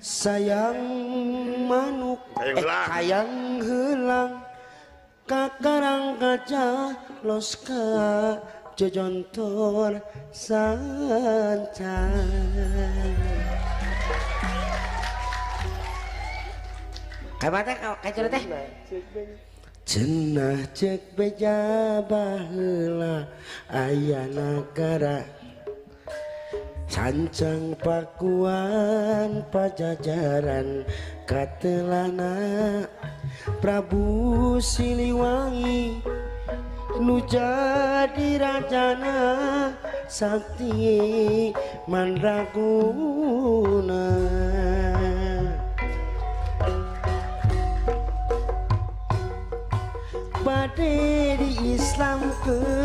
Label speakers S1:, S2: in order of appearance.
S1: Sayang manuk
S2: Sayang heulang.
S1: Sayang heulang ka Karang Kaca los ka jojontor sancang. Kayak teh kayak teh cenah cek beja baheula aya nagara sancang Pakuan Pajajaran katelana Prabu Siliwangi nu jadi rajana sakti mandraguna. Bade diislamkeun